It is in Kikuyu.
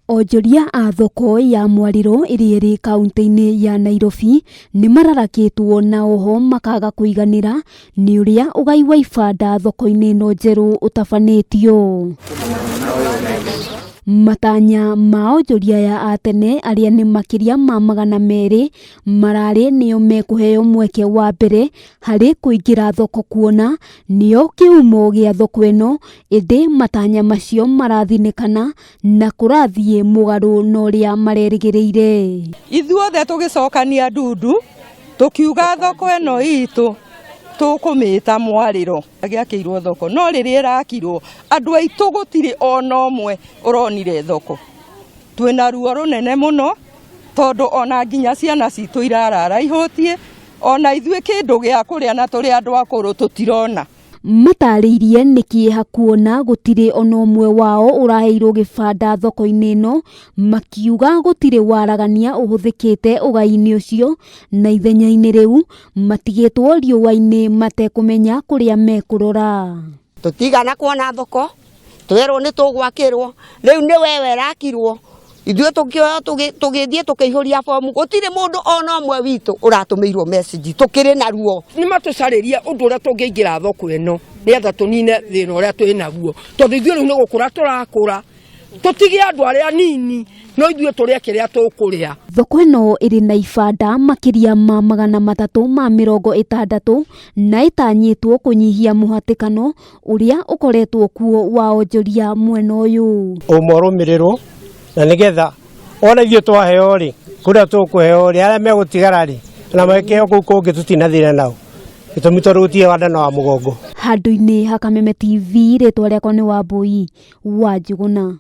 Onjoria a thoko ya Mwarĩro ĩrĩa ĩrĩ kaunti-inĩ ya Nairobi nĩ mararakĩtwo na oho makaga kũiganĩra nĩ ũrĩa ũgai wa ibanda thoko-inĩ ĩno njerũ ũtabanĩtio. Matanya ma onjoria aya a tene arĩa nĩ makĩria ma 200 mararĩ nĩo mekũheo mweke wa mbere harĩ kũingĩra thoko kuona nĩo kĩhumo gĩa thoko ĩno, ĩndĩ matanya macio marathinĩkana na kũrathiĩ mũgarũ na ũrĩa marerĩgĩrĩire. Ithuothe tũgĩcokania ndundu tũkiuga thoko ĩno itũ tũkũmĩta Mwarĩro. Gĩakĩirwo thoko no rĩrĩa ĩrakirwo andũ aitũ gũtirĩ ona ũmwe ũronire thoko. Twĩna ruo rũnene mũno tondũ ona nginya ciana citũ irarara ihũtiĩ, ona ithuĩ kĩndũ gĩa kũrĩa na tũrĩ andũ akũrũ tũtirona. Matarĩirie nĩ kĩeha kuona gũtirĩ ona ũmwe wao ũraheirwo gĩbanda thoko-inĩ ĩno, makiuga gũtirĩ waragania ũhũthĩkĩte ũgai-inĩ ũcio, na ithenya-inĩ rĩu matigĩtwo riũa-inĩ matekũmenya kũrĩa mekũrora. Tũtigana kuona thoko, twerwo nĩ tũgwakĩrwo, rĩu nĩ wewe ĩrakirwo, ithuĩ tũkĩoya tũgĩthiĩ tũkĩihũria bomu, gũtirĩ mũndũ ona ũmwe witũ ũratũmĩirwo message, tũkĩrĩ na ruo. Nĩ matũcarĩrie ũndũ ũrĩa tũngĩingĩra thoko ĩno nĩgetha tũnine thĩna ũrĩa twĩ naguo, tondũ ithuĩ rĩu nĩ gũkũra tũrakũra, tũtige andũ arĩa anini no ithuĩ tũrĩe kĩrĩa tũkũrĩa. Thoko ĩno ĩrĩ na ibanda makĩria ma 360 na ĩtanyĩtwo kũnyihia mũhatĩkano ũrĩa ũkoretwo kuo wa onjoria mwena ũyũ. Ũma ũrũmĩrĩrwo na nĩgetha ona ithuĩ twaheo rĩ, kũrĩa tũkũheo rĩ, arĩa megũtigara rĩ, na mekĩheo kũu kũngĩ tũtinathĩna nao, gĩtũmi tondũ gũtirĩ wa nda na wa mũgongo. Handũ-inĩ ha Kameme TV, rĩtwa rĩakwa nĩ Wambui wa Njũgũna.